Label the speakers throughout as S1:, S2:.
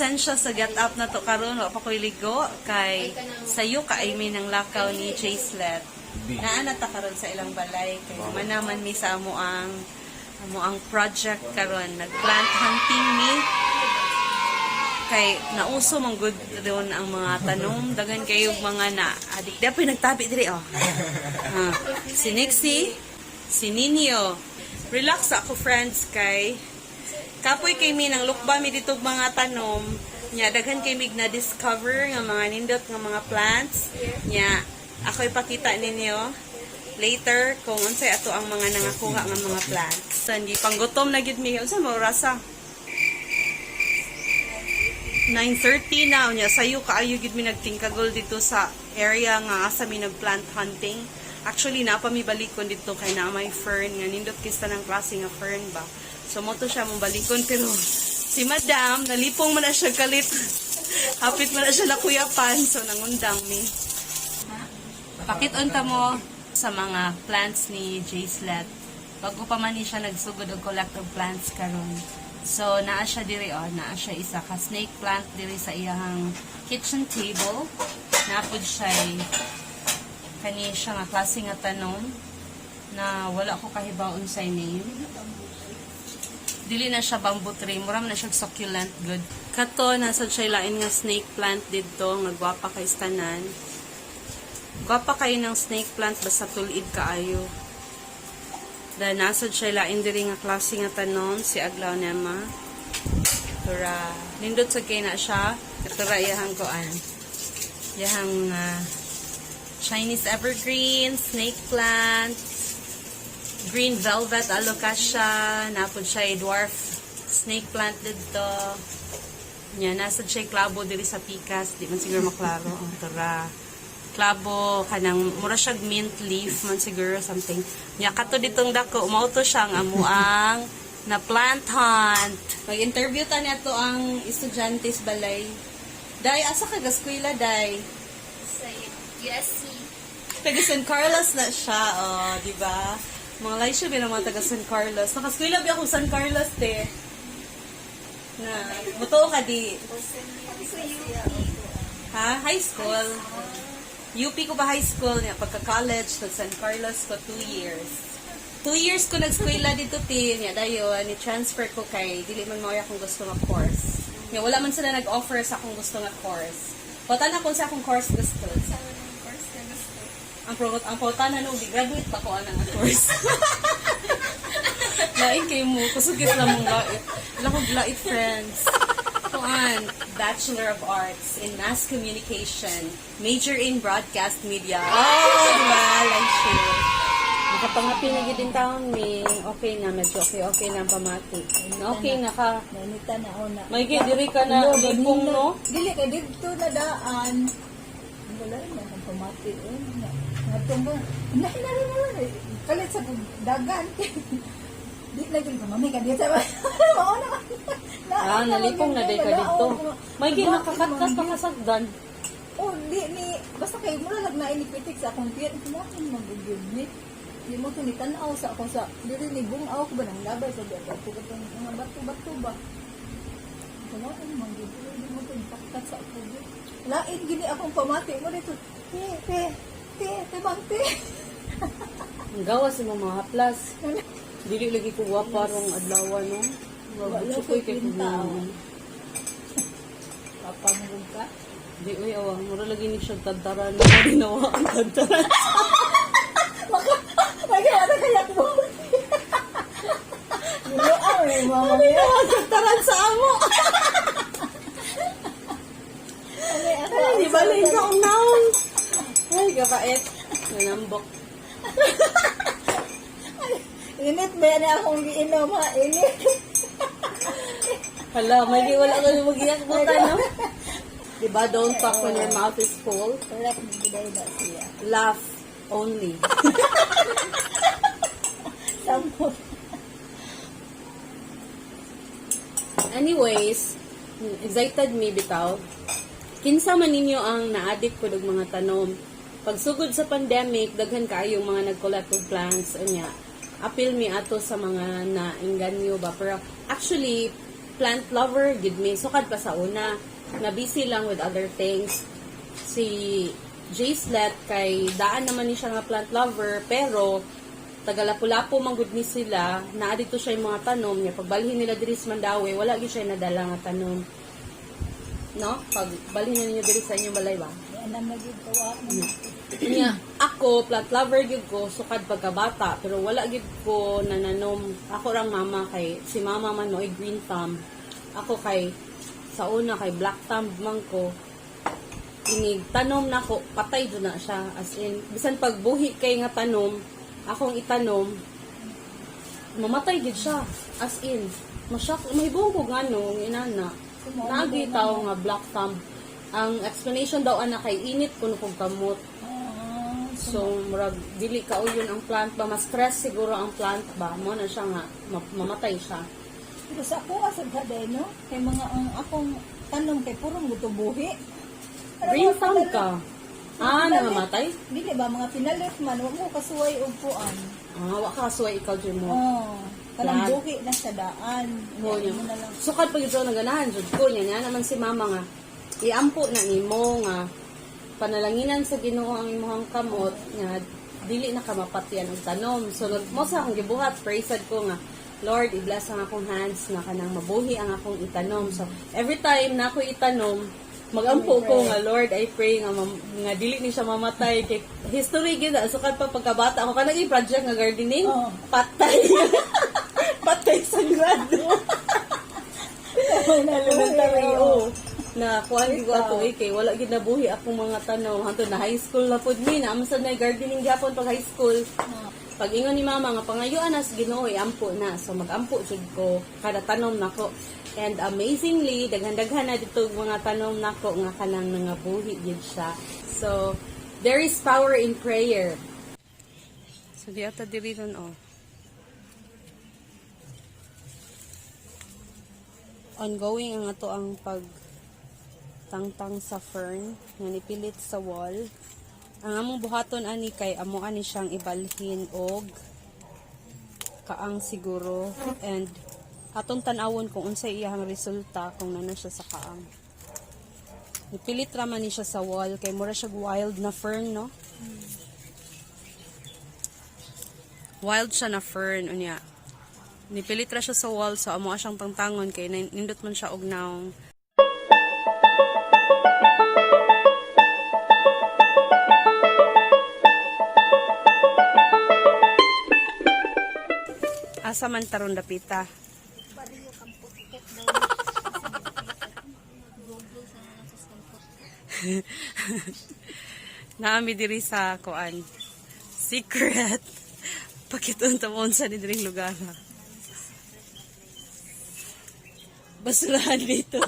S1: Pasensya sa get up na to karon, wa pa ko'y ligo kay sayo kaay mi ng lakaw ni Chaselet. Naa na ta karon sa ilang balay kay manaman mi sa amo ang project karon, nagplant hunting mi kay nauso man gud ron ang mga tanom, daghan kayo mga na adik dapoy nagtabi diri, oh. Ah, si Nixie, si Ninyo. Relax ako, friends, kay kapoy kay mi nang lukba mi dito og mga tanom nya, daghan kay mig na discover nga mga nindot nga mga plants nya. Ako ipakita ninyo later kung unsay ato ang mga nangakuha nga mga plants. So, hindi panggutom na gid mi. Unsa mo rasa? 9:30 na unya, sayo kaayo gid mi nagtingkagol dito sa area nga asa mi nagplant hunting. Actually, naa pa mi balikon dito kay naa may fern nga nindot kista ng klase nga fern ba. So mo to siya mong balikon, pero si Madam nalipong man na siya kalit. Hapit man na siya nakuyapan, so nangundang mi. Pakit-unta mo sa mga plants ni Jacelet. Bago pa man ni siya nagsugod og collect og plants karon. So naa siya diri, oh, naa siya isa ka snake plant diri sa iyang kitchen table. Naa pod siya kani siya nga klase nga tanom na wala ko kahibaw unsay name. Dili na siya bamboo tree, mura man na siya succulent good. Kato nasa siya lain nga snake plant didto nga gwapa kay tanan. Gwapa kayo ng snake plant basta tulid kaayo. Dahil nasa siya lain diri nga klase nga tanom, si Aglaonema. Tura, nindot sa kay na siya. Tura iyahang kuan. Iyahang Chinese evergreen, snake plant, green velvet alocasia, napod siya dwarf snake plant dito. Nya nasa siya klabo diri sa pikas, di man siguro maklaro ang tura. Klabo kanang mura siya mint leaf man siguro, something. Nya kato ditong dako, mao to siya ang amuang na plant hunt. Mag-interview ta niya to ang estudyante sa balay. Day, asa ka gaskwela, day?
S2: Sa USC.
S1: Taga San Carlos na siya, oh, di ba? Mga lai siya bilang mga taga San Carlos. Nakaskwela ba ako San Carlos, te? Na, buto ka di.
S2: Sa UP.
S1: Ha? High school. UP ko pa high school niya. Pagka-college, nag San Carlos ko 2 years. 2 years ko nag-eskwela dito, ti. Niya, dayon, ni-transfer ko kay, dili man mao akong gusto nga course. Niya, wala man sila nag-offer sa akong gusto nga course. Patan ako sa akong course gusto.
S2: Sa anong course ka gusto?
S1: Ang pangutana no, di graduate pa ko anang course. Lain kay mo, kusog sila mong lait. Wala kong lait, friends. Kuan, Bachelor of Arts in Mass Communication, major in Broadcast Media. Oh, di ba? Like shit. Nakapangapin na gid din taon mi. Okay na, medyo okay, okay na ang pamati. Okay na ka.
S3: Nainita na ako na.
S1: May diri ka na
S3: Hello,
S1: lipong,
S3: ganina.
S1: no?
S3: Dili kay didto na daan. Wala na akong pamati. Eh. Ngatong ba? Na na na na. Kalit sa dagan. Di lagi ko mami ka dito. Mao na.
S1: Ah, nalipong na day ka dito. May gid nakakatkat pa kasagdan.
S3: Oh, di ni basta kay mura lag na inipitik sa akong tiyan. Kumain magugid ni. Di mo to ni tan-aw sa ako sa diri ni bungaw ko ba nang labay sa biya ko katong mga bato-bato ba. Kumain man gid, di mo to paktat sa ako gid. Lain gini akong pamati mo dito. Te, te, te, te bang te.
S1: Ang gawas sa mga haplas. Dili lagi ko gwapa rong adlaw, no.
S3: Wala
S1: Chukoy
S3: ko'y
S1: kay
S3: kwenta,
S1: kuno.
S3: Papamugog ka.
S1: Di uy awa, mura lagi ni siya tadtaran. Di nawa ang tadtaran.
S3: Maka, may kaya na kayak mo. Gulo ang eh, mama niya.
S1: Ang tadtaran sa amo.
S3: Ay, ako,
S1: Ay, di ba lang sa naon. Ay, gabait. Nanambok.
S3: Init ba yan akong giinom ha? Init.
S1: Hala, may di wala ka magiyak mo ta, no? Diba, don't talk when your mouth is full.
S3: Correct, giday na siya.
S1: Laugh only.
S3: Samot.
S1: Anyways, excited me bitaw. Kinsa man ninyo ang na-addict ko og mga tanom. Pagsugod sa pandemic, daghan kaayong mga nag-collect og plants unya. Apil mi ato sa mga nainganyo ba, pero actually plant lover gid mi sukad pa sa una na busy lang with other things. Si Jacelet kay daan naman ni siya nga plant lover, pero taga Lapu-Lapu man gud ni sila, naa dito siya yung mga tanom niya. Pagbalhin nila diri sa Mandaue, wala gyud siya nadala nga tanom. No? Pag balhin na ninyo diri sa inyong balay ba?
S3: Anam na gyud kawa.
S1: Niya, ako, plant lover gyud ko, sukad pagkabata, pero wala gyud ko nananom. Ako rang mama kay, si mama man mo'y green thumb. Ako kay, sa una kay black thumb man ko, inig tanom na ko, patay jud na siya. As in, bisan pagbuhi kay nga tanom, akong itanom, mamatay gid siya. As in, masyak, mahibong ko ngano, inana. Naagi tao nga black thumb. Ang explanation daw ana kay init kuno kog kamot.
S3: Ah,
S1: So, murag, dili ka yun ang plant ba? Mas stress siguro ang plant ba? Mo na siya nga, mamatay siya.
S3: Pero sa ako asad ka din, no? Kay mga ang akong tanom kay purong gutubuhi. Pero
S1: Green
S3: mga
S1: thumb ka. Ah, nangamatay?
S3: Dili ba mga pinalit man wa mo kasuway og kuan.
S1: Ah, wa ka kasuway ikaw, Jimo.
S3: Oh, kanang
S1: Lahat.
S3: buhi na sa daan.
S1: Oo,
S3: Unya,
S1: niya.
S3: mo na lang.
S1: Sukad pag ito naganahan, jud ko niya, niya naman si mama nga, iampo na nimo nga, panalanginan sa Ginoo ang imong kamot nga dili na ka mapatyan og tanom. So mo sa akong gibuhat, praise ko nga, Lord, i-bless ang akong hands nga kanang mabuhi ang akong itanom. So every time na ako itanom, magampo ko nga Lord, I pray nga nga dili ni siya mamatay kay history gyud na sukad pa pagkabata ako kanang i-project nga gardening,
S3: Oo.
S1: patay. Patay sa grado. Elementary, oh. Na kuan gyud ko ato eh, kay wala gyud nabuhi akong mga tanom hantod na high school na pud mi na amsad na gardening gyapon pag high school. Pag ingon ni mama nga pangayuan na sa Ginoo, ampo na. So magampo jud ko kada tanom nako. And amazingly, daghan-daghan na dito mga tanom nako nga kanang nangabuhi gyud siya. So there is power in prayer. So di ata diri ron oh. Ongoing ang ato ang pag tangtang sa fern nga nipilit sa wall. Ang among buhaton ani kay amo ani siyang ibalhin og kaang siguro and atong tan-awon kung unsay iyang resulta kung nana siya sa kaang. Nipilit ra man ni siya sa wall kay mura siya wild na fern, no? Wild siya na fern unya. Nipilit ra siya sa wall so amo siyang tangtangon kay nindot man siya og naong. Asa man taron dapita?
S2: Bariyo kang putput daw. Google sa mga sa putput.
S1: Naami diri sa kuan. Secret. Pakitunta mo unsa ni diring lugar. Ha? Basurahan dito.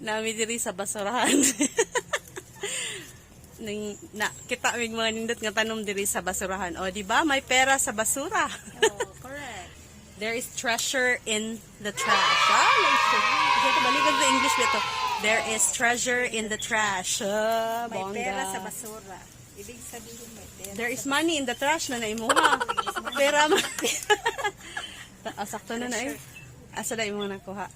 S1: Naami diri sa basurahan. Ning na kita mig mga nindot nga tanom diri sa basurahan. O di ba may pera sa basura.
S2: Oh, correct.
S1: There is treasure in the trash. Ah, nice. Okay, ito, balikan sa English ba ito? There is treasure in the trash. Ah,
S3: May
S1: bongga.
S3: pera sa basura. Ibig sabihin may pera.
S1: There is money in the trash na naimuha. Pera man. Ah, sakto na na eh. Asa na imo nakuha?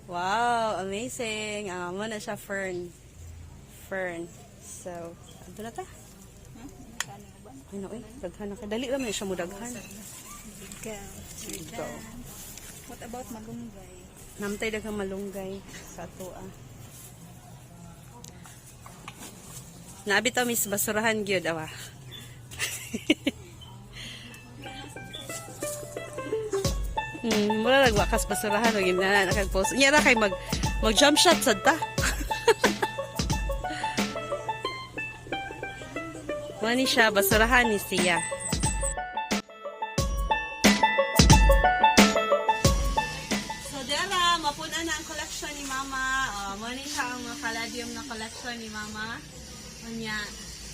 S1: Wow, amazing. Ah, mo na siya fern. Fern. So, ado na ta. Ano eh, daghan na kay. Dali lang man siya mo daghan.
S3: Go.
S1: Go.
S3: What about malunggay?
S1: Namtay daghang malunggay sa ato ah. Naabi ta mis basurahan gyud awa. Mura nagwakas basurahan og na nakag-post. Nya ra kay mag mag jump shot sad ta. Mani siya basurahan ni siya. So, Dera, mapuna na ang collection ni Mama. Oh, mo ni siya ang mga caladium na collection ni Mama. Unya,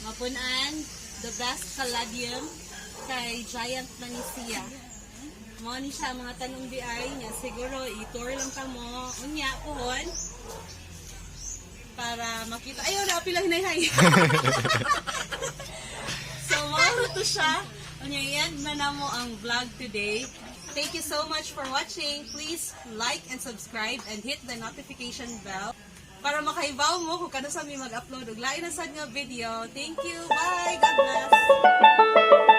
S1: mapunan, the best caladium kay Giant Manisia. Mo ni siya ang mga tanong di ay niya. Siguro, i-tour lang ka mo. Unya, puhon. Para makita. Ayun, napila hinayhay. to siya. Unya, i-end na namo ang vlog today. Thank you so much for watching. Please like and subscribe and hit the notification bell para makahibaw mo kung kanus-a mi mag-upload og lain na sad nga video. Thank you. Bye. God bless.